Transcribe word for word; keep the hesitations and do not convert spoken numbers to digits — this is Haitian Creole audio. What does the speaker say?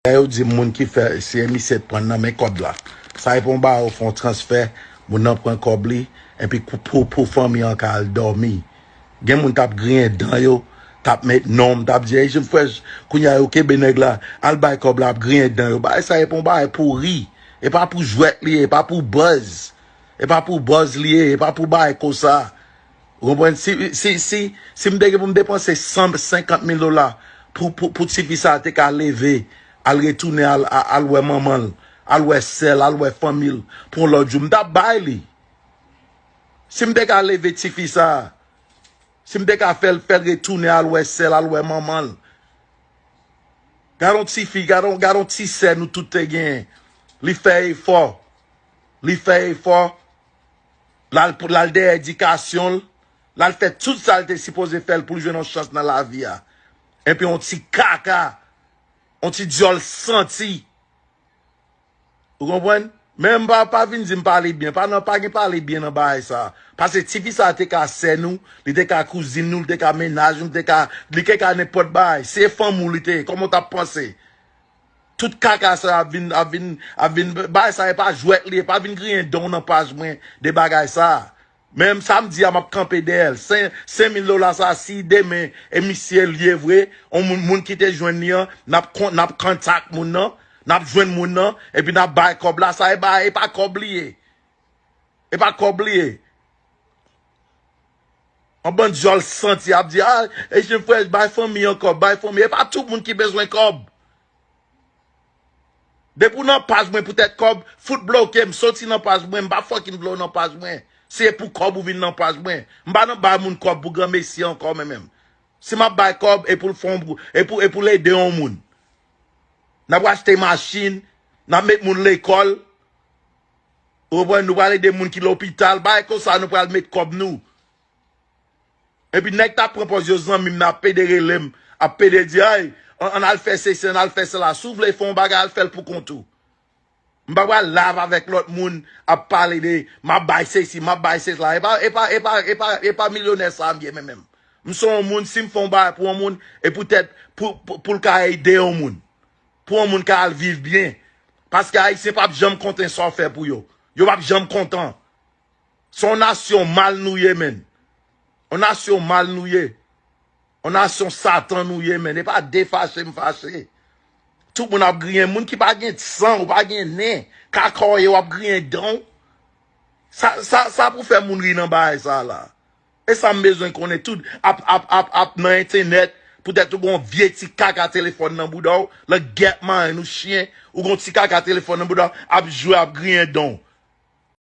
Lè yo di moun ki fè, si emisyen t pran nan men kòb la. Sa e pon ba yo fè yon transfè, moun nan pran kòb li, epi pou, pou, pou fanmi an ka al dòmi. Gen moun t ap griyen dan yo, t ap met non m, t ap di, "Ey, Jim Fresh, kounye a yo kenbe nèg la, al bay kòb la, ap griyen dan yo." Bagay sa e pon bagay pou ri. E pa pou jwèt li ye, e pa pou buzz. E pa pou buzz li ye, e pa pou bagay konsa. Ou konprann? Si, si, si, si m te gen pou m depanse san senkant mil dola pou, pou, pou tifi sa te ka leve, al retounen, al, al, al wè manman l, al wè sè l, al wè fanmi l, pou yon lòt jou, m t ap bay li. Si m te ka leve tifi sa, si m te ka fè l, fè l retounen, al wè sè l, al wè manman l. Gad yon tifi, gad yon, gad yon ti sè nou tout te genyen. Li fè efò. Li fè efò. L al, l al dèyè edikasyon l. L al fè tout sa l te sipoze fè l pou l jwenn yon chans nan lavi a. Epi yon ti kaka, yon ti dyòl santi. Ou konprann? Men m pa, pa vin di m pale byen. Pa nan, pa gen pale byen nan bagay sa. Paske tifi sa te ka sè nou, li te ka kouzin nou, li te ka mennaj nou, li te ka, li te ka nenpòt bagay. Se fanm ou li te ye. Kòman w t ap panse? Tout kaka sa ap vin, ap vin, ap vin, bagay sa e pa jwèt li ye, pa vin griyen dan w nan paj mwen de bagay sa. Men sa m di a, m ap kanpe dèyè l. Sen, senk mil dola sa, si demen e misye l ye vre, yon moun, moun ki te jwenn li an, n ap kon-, n ap kontak moun nan, n ap jwenn moun nan, epi n ap bay kòb la, sa e ba, e pa kòb li ye. E pa kòb li ye. Yon bann dyòl santi ap di, "Ah, e Jim Fresh, bay fanmi an kòb, bay fanmi." E pa tout moun ki bezwen kòb. Depi w nan paj mwen poutèt kòb, fout bloke m, soti nan paj mwen, m pa fucking vle w nan paj mwen. Si e pou kòb ou vin nan paj mwen, m pa nan bay moun kòb pou granmesi ankò, men menm. Si m ap bay kòb, e pou l fè yon, e pou, e pou l ede yon moun. N ap achte machin, n ap met moun lekòl. Ou konprann? Nou pral ede moun ki lopital, bagay konsa nou pral met kòb nou. Epi nèg t ap pran pòz yo zanmi m nan, ap pede rele m, ap pede di, "Ay, ann, ann al fè sesi, ann al fè sela." Si w vle fè yon bagay, al fè l pou kont ou. M pa pral live avèk lòt moun ap pale de, "M ap bay sesi, m ap bay sela." E pa, e pa, e pa, e pa, e pa milyonè sa m ye, men menm. M se yon moun, si m fè yon bagay pou yon moun, e poutèt pou, pou, pou l ka ede yon moun. Pou yon moun ka al viv byen. Paske Ayisyen p ap janm kontan sa w fè pou yo. Yo p ap janm kontan. Se yon nasyon mal nou ye, menn. Yon nasyon mal nou ye. Yon nasyon Satan nou ye, menn. E pa de fache m fache. Tout moun ap griyen. Moun ki pa gen san, ou pa gen nen, kaka w ye, w ap griyen dan w. Sa, sa, sa pou fè moun ri nan bagay sa la. E sa m bezwen konnen tout, ap, ap, ap, ap nan entènèt, poutèt ou gon vye ti kaka telefòn nan bouda w, langèt marenn ou chyen, ou gon ti kaka telefòn nan bouda w, ap jwe, ap griyen dan w.